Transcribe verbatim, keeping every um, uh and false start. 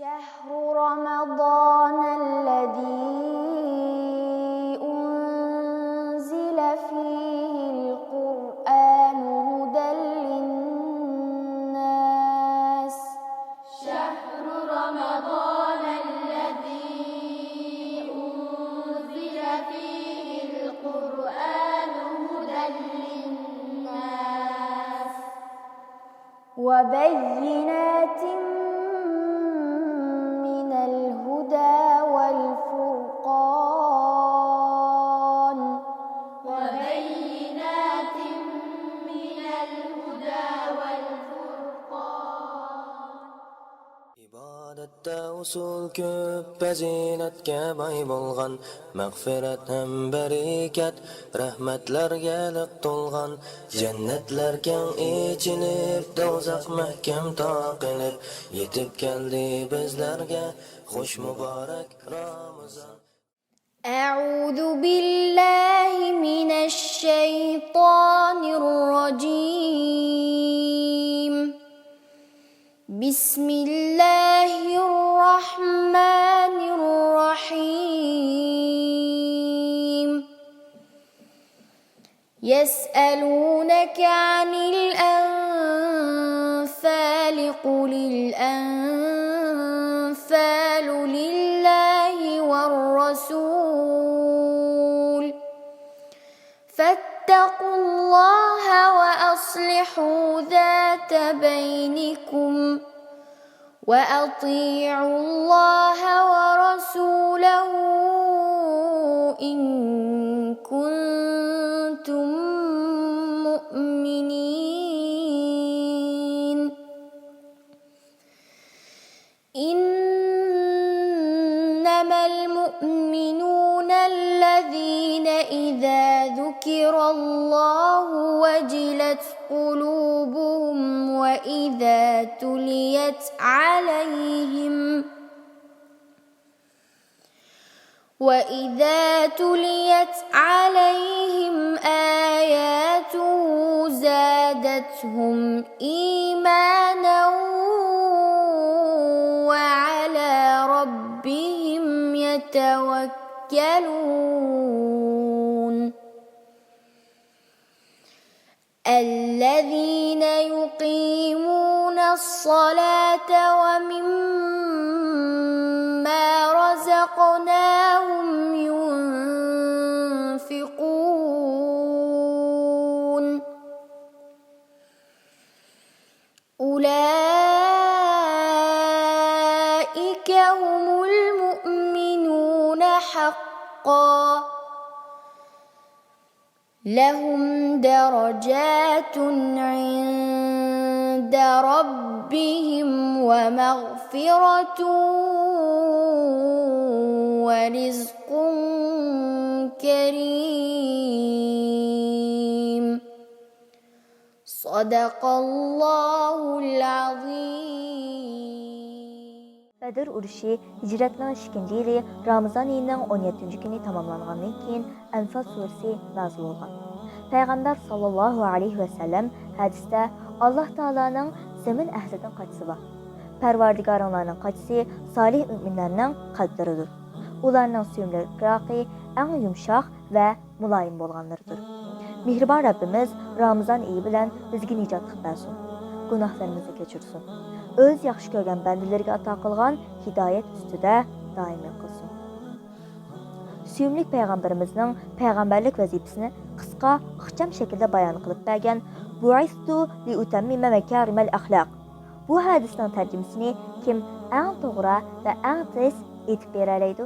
شهر رمضان الذي أنزل فيه القرآن هدى للناس. شهر رمضان الذي أنزل فيه القرآن هدى للناس. وبينات من الهدى والفرقان. وبينات من الهدى والفرقان. ئىبادەتتە ئۇسۇل كۆپ، پەزىلەتكە باي بولغان، مەغپىرەت ھەم بەرىكەت، رەھمەتلەرگە لىق تولغان، جەننەتلەر كەڭ ئېچىلىپ، دوزاخ مەھكەم تاقىلىپ، يېتىپ كەلدى بىزلەرگە خۇش مۇبارەك رامىزان. أعوذ بالله من الشيطان الرجيم. بسم الله الرحمن الرحيم. يسألونك عن الأنفال، قل الأنفال لله والرسول، فاتقوا الله وأصلحوا ذات بينكم، وأطيعوا الله ورسوله إن كنتم مؤمنين. إنما المؤمنون الذين إذا ذكر الله وجلت قلوبهم وإذا تليت عليهم وإذا تليت عليهم آياته زادتهم إيمانا وعلى ربهم يتوكلون. الذين يقيمون الصلاة ومما رزقناهم ينفقون. أولئك هم المؤمنون حقا. لهم درجات عند ربهم ومغفرة ورزق كريم. صدق الله العظيم. بەدر ئۇرۇشى ھىجرەتنىڭ ئىككىنچى يىلى رامىزان ئېيىنىڭ ئون يەتتىنچى كۈنى تاماملانغاندىن كېيىن ئەنفال سۈرىسى نازىل بولغان. پەيغەمبەر ساللاللاھۇ ئەلەيھى ۋەسەللەم ھەدىستە، ئاللاھ تائالانىڭ زېمىن ئەھلىدىن قاچىسى بار. پەرۋەردىگارىڭلارنىڭ قاچىسى سالىھ مۆمىنلەرنىڭ قەلبلىرىدۇر. ئۇلارنىڭ سۆيۈملۈك پىراقى ئەڭ يۇمشاق ۋە مۇلايىم بولغانلىرىدۇر. مېھرىبان رەببىمىز رامىزان ئېيى بىلەن بىزگە نىجات قىلىپ بەرسۇن، گۇناھلىرىمىزنى كەچۈرسۇن، ئۆزى ياخشى كۆرگەن بەندىلىرىگە ئاتا قىلغان ھىدايەت ئۈستىدە دائىمىي قىلسۇن. سۆيۈملۈك پەيغەمبىرىمىزنىڭ پەيغەمبەرلىك ۋەزىپىسىنى قىسقا، ئىخچام شەكىلدە بايان قىلىپ بەرگەن بۇئىستۇ لىئۇتەممىمە مەكارىمەل ئەخلاق بۇ ھەدىسنىڭ تەرجىمىسىنى كىم ئەڭ توغرا ۋە ئەڭ تېز ئېيتىپ بېرەلەيدۇ؟